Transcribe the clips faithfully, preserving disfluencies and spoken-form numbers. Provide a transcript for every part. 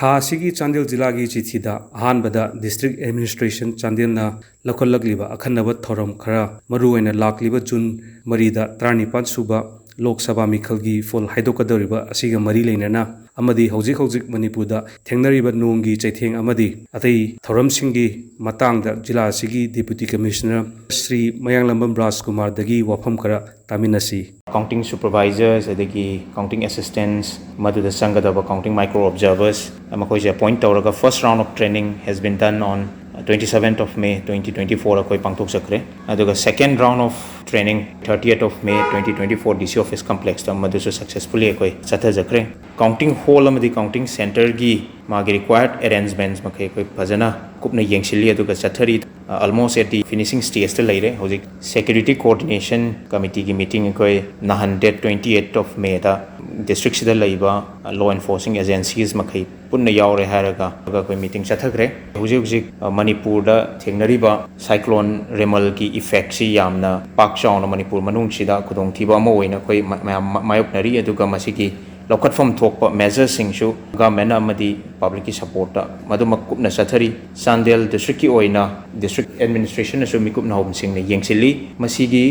ꯊꯥ ꯑꯁꯤꯒꯤ ꯆꯥꯟꯗꯦꯜ ꯖꯤꯂꯥꯒꯤ ꯆꯤꯊꯤꯗ ꯑꯍꯥꯟꯕꯗ ꯗꯤꯁꯇ꯭ꯔꯤꯛ ꯑꯦꯗꯃꯤꯅꯤꯁꯇ꯭ꯔꯦꯁꯟ ꯆꯥꯟꯗꯦꯜꯅ ꯂꯧꯈꯠꯂꯛꯂꯤꯕ ꯑꯈꯟꯅꯕ ꯊꯧꯔꯝ ꯈꯔ, ꯃꯔꯨꯑꯣꯏꯅ ꯂꯥꯛꯂꯤꯕ ꯖꯨꯟ ꯃꯔꯤꯗ ꯇꯔꯥꯅꯤꯄꯥꯟ ꯁꯨꯕ ꯂꯣꯛ ꯁꯚꯥ ꯃꯤꯈꯜꯒꯤ ꯐꯣꯜ ꯍꯥꯏꯗꯣꯛꯀꯗꯧꯔꯤꯕ ꯑꯁꯤꯒ ꯃꯔꯤ ꯂꯩꯅꯅ ꯑꯃꯗꯤ ꯍꯧꯖꯤꯛ ꯍꯧꯖꯤꯛ ꯃꯅꯤꯄꯨꯔꯗ ꯊꯦꯡꯅꯔꯤꯕ ꯅꯣꯡꯒꯤ ꯆꯩꯊꯦꯡ ꯑꯃꯗꯤ ꯑꯇꯩ ꯊꯧꯔꯝꯁꯤꯡꯒꯤ ꯃꯇꯥꯡꯗ ꯖꯤꯂꯥ ꯑꯁꯤꯒꯤ ꯗꯤꯄ꯭ꯌꯨꯇꯤ ꯀꯃꯤꯁꯅꯔ ꯁ꯭ꯔꯤ ꯃꯌꯥꯡꯂꯝꯕꯝ ꯔꯥꯖꯀꯨꯃꯥꯔꯗꯒꯤ ꯋꯥꯐꯝ ꯈꯔ ꯇꯥꯃꯤꯟꯅꯁꯤ꯫ Counting supervisors ꯑꯗꯒꯤ counting assistants, ꯃꯗꯨꯗ ꯆꯪꯒꯗꯕ counting micro observers, ꯃꯈꯣꯏꯁꯦ appoint ꯇꯧꯔꯒ first round of training has been done on twenty seventh of May twenty twenty four ꯑꯩꯈꯣꯏ ꯄꯥꯡꯊꯣꯛꯆꯈ꯭ꯔꯦ꯫ ꯑꯗꯨꯒ second round of training thirtieth of May twenty twenty four DC office complexꯇ ꯃꯗꯨꯁꯨ successfully ꯑꯩꯈꯣꯏ ꯆꯠꯊꯖꯈ꯭ꯔꯦ꯫ Counting hall ꯑꯃꯗꯤ counting centreꯒꯤ ꯃꯥꯒꯤ required arrangements ꯃꯈꯩ ꯑꯩꯈꯣꯏ ꯐꯖꯅ ꯀꯨꯞꯅ ꯌꯦꯡꯁꯤꯜꯂꯤ ꯑꯗꯨꯒ ꯆꯠꯊꯔꯤ꯫ Almost at the finishing stageꯇ ꯂꯩꯔꯦ꯫ ꯍꯧꯖꯤꯛ security coordination committeeꯒꯤ meeting ꯑꯩꯈꯣꯏ ꯅꯍꯥꯟ date twenty eight of Mayꯗ districtꯁꯤꯗ ꯂꯩꯕ law enforcing agencies ꯃꯈꯩ ꯄꯨꯟꯅ ꯌꯥꯎꯔꯦ ꯍꯥꯏꯔꯒ ꯑꯩꯈꯣꯏ meeting ꯆꯠꯊꯈ꯭ꯔꯦ꯫ ꯍꯧꯖꯤꯛ ꯍꯧꯖꯤꯛ ꯃꯅꯤꯄꯨꯔꯗ ꯊꯦꯡꯅꯔꯤꯕ cyclone ꯔꯦꯃꯜꯒꯤ effectꯁꯤ ꯌꯥꯝꯅ ꯄꯥꯛ ꯆꯥꯎꯅ ꯃꯅꯤꯄꯨꯔ ꯃꯅꯨꯡꯁꯤꯗ ꯈꯨꯗꯣꯡꯊꯤꯕ ꯑꯃ ꯑꯣꯏꯅ ꯑꯩꯈꯣꯏ ꯃꯌꯥꯝ ꯃꯥꯌꯣꯛꯅꯔꯤ꯫ ꯑꯗꯨꯒ ꯃꯁꯤꯒꯤ ꯂꯧꯈꯠꯐꯝ ꯊꯣꯛꯄ measureꯁꯤꯡꯁꯨ government ꯑꯃꯗꯤ publicꯀꯤ supportꯇ ꯃꯗꯨꯃꯛ ꯀꯨꯞꯅ ꯆꯠꯊꯔꯤ꯫ ꯆꯥꯟꯗꯦꯜ districtꯀꯤ ꯑꯣꯏꯅ district administrationꯅꯁꯨ ꯃꯤꯀꯨꯞ ꯅꯥꯍꯨꯝꯁꯤꯡꯅ ꯌꯦꯡꯁꯤꯜꯂꯤ꯫ ꯃꯁꯤꯒꯤ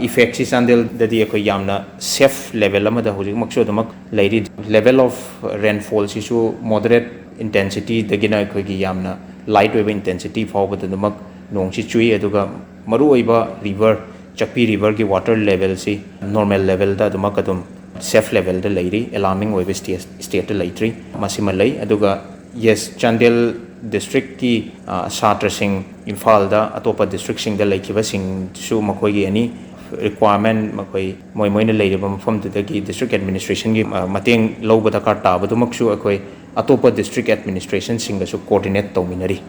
effectꯁꯤ ꯆꯥꯟꯗꯦꯜꯗꯗꯤ ꯑꯩꯈꯣꯏ ꯌꯥꯝꯅ safe level ꯑꯃꯗ ꯍꯧꯖꯤꯛꯃꯛꯁꯨ ꯑꯗꯨꯃꯛ ꯂꯩꯔꯤ꯫ Level of rainfallꯁꯤꯁꯨ moderate intensityꯗꯒꯤꯅ ꯑꯩꯈꯣꯏꯒꯤ ꯌꯥꯝꯅ light ꯑꯣꯏꯕ intensity ꯐꯥꯎꯕꯗ ꯑꯗꯨꯃꯛ ꯅꯣꯡꯁꯤ ꯆꯨꯏ꯫ ꯑꯗꯨꯒ ꯃꯔꯨꯑꯣꯏꯕ river, ꯆꯥꯛꯄꯤ riverꯒꯤ water levelꯁꯤ normal levelꯗ ꯑꯗꯨꯃꯛ ꯑꯗꯨꯝ safe levelꯗ ꯂꯩꯔꯤ꯫ Alarming ꯑꯣꯏꯕ stage, stageꯇ ꯂꯩꯇ꯭ꯔꯤ꯫ ꯃꯁꯤꯃ ꯂꯩ꯫ ꯑꯗꯨꯒ yes, ꯆꯥꯟꯗꯦꯜ districtꯀꯤ ꯁꯥꯇ꯭ꯔꯁꯤꯡ ꯏꯝꯐꯥꯜꯗ ꯑꯇꯣꯞꯄ districtꯁꯤꯡꯗ ꯂꯩꯈꯤꯕꯁꯤꯡꯁꯨ ꯃꯈꯣꯏꯒꯤ any requirement ꯃꯈꯣꯏ ꯃꯣꯏ ꯃꯣꯏꯅ ꯂꯩꯔꯤꯕ ꯃꯐꯝꯗꯨꯗꯒꯤ district administrationꯒꯤ ꯃꯇꯦꯡ ꯂꯧꯕ ꯗꯔꯀꯥꯔ ꯇꯥꯕꯗꯨꯃꯛꯁꯨ ꯑꯩꯈꯣꯏ ꯑꯇꯣꯞꯄ district administrationꯁꯤꯡꯒꯁꯨ coordinate ꯇꯧꯃꯤꯟꯅꯔꯤ꯫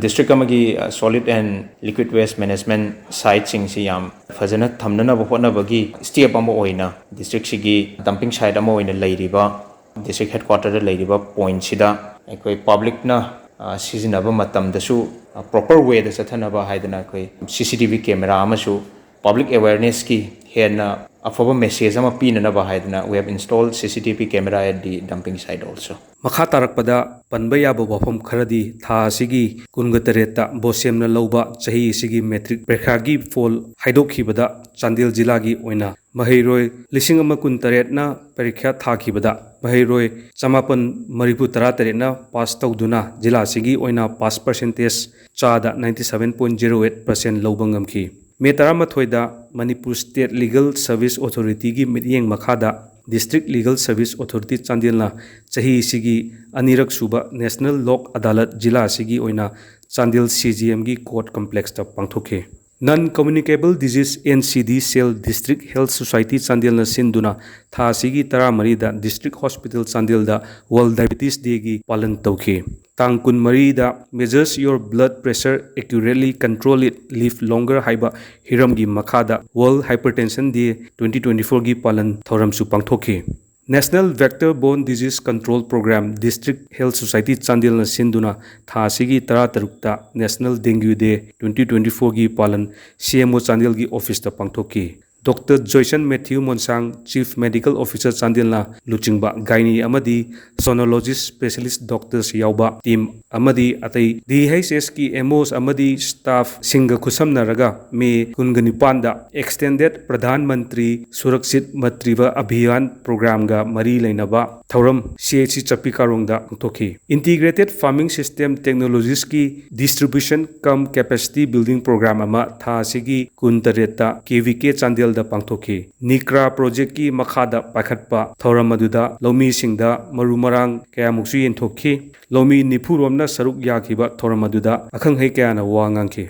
District ꯑꯃꯒꯤ solid and liquid waste management siteꯁꯤꯡꯁꯤ ꯌꯥꯝ ꯐꯖꯅ ꯊꯝꯅꯅꯕ ꯍꯣꯠꯅꯕꯒꯤ step ꯑꯃ ꯑꯣꯏꯅ districtꯁꯤꯒꯤ dumping site ꯑꯃ ꯑꯣꯏꯅ ꯂꯩꯔꯤꯕ district headquarterꯗ ꯂꯩꯔꯤꯕ pointꯁꯤꯗ ꯑꯩꯈꯣꯏ publicꯅ ꯁꯤꯖꯤꯟꯅꯕ ꯃꯇꯝꯗꯁꯨ proper wayꯗ ꯆꯠꯊꯅꯕ ꯍꯥꯏꯗꯅ ꯑꯩꯈꯣꯏ CCTV camera ꯑꯃꯁꯨ public awarenessꯀꯤ ꯍꯦꯟꯅ ꯑꯐꯕ message ꯑꯃ ꯄꯤꯅꯅꯕ ꯍꯥꯏꯗꯅ we have installed C C T V camera at the dumping site also. ꯃꯈꯥ ꯇꯥꯔꯛꯄꯗ ꯄꯟꯕ ꯌꯥꯕ ꯋꯥꯐꯝ ꯈꯔꯗꯤ ꯊꯥ ꯑꯁꯤꯒꯤ ꯀꯨꯟꯒ ꯇꯔꯦꯠꯇ ꯕꯣꯁꯦꯝꯅ ꯂꯧꯕ ꯆꯍꯤ ꯑꯁꯤꯒꯤ ꯃꯦꯇ꯭ꯔꯤꯛ ꯄꯔꯤꯈ꯭ꯌꯥꯒꯤ ꯐꯣꯜ ꯍꯥꯏꯗꯣꯛꯈꯤꯕꯗ ꯆꯥꯟꯗꯦꯜ ꯖꯤꯂꯥꯒꯤ ꯑꯣꯏꯅ ꯃꯍꯩꯔꯣꯏ ꯂꯤꯁꯤꯡ ꯑꯃ ꯀꯨꯟ ꯇꯔꯦꯠꯅ ꯄꯔꯤꯈ꯭ꯌꯥ ꯊꯥꯈꯤꯕꯗ ꯃꯍꯩꯔꯣꯏ ꯆꯃꯥꯄꯟ ꯃꯔꯤꯐꯨ ꯇꯔꯥ ꯇꯔꯦꯠꯅ ꯄꯥꯁ ꯇꯧꯗꯨꯅ ꯖꯤꯂꯥ ꯑꯁꯤꯒꯤ ꯑꯣꯏꯅ ꯄꯥꯁ ꯄꯔꯁꯦꯟꯇꯦꯖ ꯆꯥꯗ ninety seven point zero eight percent ꯂꯧꯕ ꯉꯝꯈꯤ꯫ ꯃꯦ ꯇꯔꯥꯃꯥꯊꯣꯏꯗ ꯃꯅꯤꯄꯨꯔ ꯁ꯭ꯇꯦꯠ ꯂꯤꯒꯜ ꯁꯔꯚꯤꯁ ꯑꯣꯊꯣꯔꯤꯇꯤꯒꯤ ꯃꯤꯠꯌꯦꯡ ꯃꯈꯥꯗ ꯗꯤꯁꯇ꯭ꯔꯤꯛ ꯂꯤꯒꯜ ꯁꯔꯚꯤꯁ ꯑꯣꯊꯣꯔꯤꯇꯤ ꯆꯥꯟꯗꯦꯜꯅ ꯆꯍꯤ ꯑꯁꯤꯒꯤ ꯑꯅꯤꯔꯛ ꯁꯨꯕ ꯅꯦꯁꯅꯦꯜ ꯂꯣꯛ ꯑꯗꯥꯂꯠ ꯖꯤꯂꯥ ꯑꯁꯤꯒꯤ ꯑꯣꯏꯅ ꯆꯥꯟꯗꯦꯜ C J Mꯒꯤ ꯀꯣꯔꯠ ꯀꯝꯄ꯭ꯂꯦꯛꯁꯇ ꯄꯥꯡꯊꯣꯛꯈꯤ꯫ Non communicable disease, N C D cell, district health society ꯆꯥꯟꯗꯦꯜꯅ ꯁꯤꯟꯗꯨꯅ ꯊꯥ ꯑꯁꯤꯒꯤ ꯇꯔꯥꯃꯔꯤꯗ ꯗꯤꯁꯇ꯭ꯔꯤꯛ ꯍꯣꯁꯄꯤꯇꯥꯜ ꯆꯥꯟꯗꯦꯜꯗ ꯋꯥꯔꯜꯗ ꯗꯥꯏꯕꯦꯇꯤꯁ ꯗꯦꯒꯤ ꯄꯥꯂꯟ ꯇꯧꯈꯤ꯫ ꯇꯥꯡ ꯀꯨꯟꯃꯔꯤꯗ Measures Your Blood Pressure Accurately, Control It, Live Longer ꯍꯥꯏꯕ ꯍꯤꯔꯝꯒꯤ ꯃꯈꯥꯗ World Hypertension Day twenty twenty-four ꯒꯤ ꯄꯥꯂꯟ ꯊꯧꯔꯝꯁꯨ ꯄꯥꯡꯊꯣꯛꯈꯤ꯫ National Vector Borne Disease Control Program, district health society ꯆꯥꯟꯗꯦꯜꯅ ꯁꯤꯟꯗꯨꯅ ꯊꯥ ꯑꯁꯤꯒꯤ ꯇꯔꯥꯇꯔꯨꯛꯇ National Dengue Day twenty twenty-four ꯒꯤ ꯄꯥꯂꯟ C M O ꯆꯥꯟꯗꯦꯜꯒꯤ ꯑꯣꯐꯤꯁꯇ ꯄꯥꯡꯊꯣꯛꯈꯤ꯫ Doctor Joyson Mathew Monsang, chief medical officer ꯆꯥꯟꯗꯦꯜꯅ ꯂꯨꯆꯤꯡꯕ ꯒꯥꯏꯅꯤ ꯑꯃꯗꯤ ꯁꯣꯅꯣꯂꯣꯖꯤꯁ ꯁ꯭ꯄꯦꯁꯤꯌꯦꯂꯤꯁ ꯗꯣꯛꯇꯔꯁ ꯌꯥꯎꯕ ꯇꯤꯝ ꯑꯃꯗꯤ ꯑꯇꯩ D H H ꯀꯤ M Os ꯑꯃꯗꯤ ꯁ꯭ꯇꯥꯐꯁꯤꯡꯒ ꯈꯨꯠꯁꯝꯅꯔꯒ ꯃꯦ ꯀꯨꯟꯒ ꯅꯤꯄꯥꯟꯗ Extended ꯄ꯭ꯔꯙꯥꯟ ꯃꯟꯇ꯭ꯔꯤ ꯁꯨꯔꯛꯁꯤꯠ ꯃꯥꯇ꯭ꯔꯤꯚ ꯑꯚꯤꯌꯥꯟ ꯄ꯭ꯔꯣꯒ꯭ꯔꯥꯝꯒ ꯃꯔꯤ ꯂꯩꯅꯕ ꯊꯧꯔꯝ C H C ꯆꯞꯄꯤ ꯀꯥꯔꯣꯡꯗ ꯄꯥꯡꯊꯣꯛꯈꯤ꯫ Integrated Farming System Technologies ꯀꯤ Distribution cum Capacity Building Program ꯑꯃ ꯊꯥ ꯑꯁꯤꯒꯤ ꯀꯨꯟꯇꯔꯦꯠꯇ K V K ꯆꯥꯟꯗꯦꯜꯗ ꯄꯥꯡꯊꯣꯛꯈꯤ꯫ ꯅꯤꯀ꯭ꯔꯥ ꯄ꯭ꯔꯣꯖꯦꯛꯀꯤ ꯃꯈꯥꯗ ꯄꯥꯏꯈꯠꯄ ꯊꯧꯔꯝ ꯑꯗꯨꯗ ꯂꯧꯃꯤꯁꯤꯡꯗ ꯃꯔꯨ ꯃꯔꯥꯡ ꯀꯌꯥꯃꯨꯛꯁꯨ ꯌꯦꯟꯊꯣꯛꯈꯤ꯫ ꯂꯧꯃꯤ ꯅꯤꯐꯨ ꯔꯣꯝꯅ ꯁꯔꯨꯛ ꯌꯥꯈꯤꯕ ꯊꯧꯔꯝ ꯑꯗꯨꯗ ꯑꯈꯪ ꯑꯍꯩ ꯀꯌꯥꯅ ꯋꯥ ꯉꯥꯡꯈꯤ꯫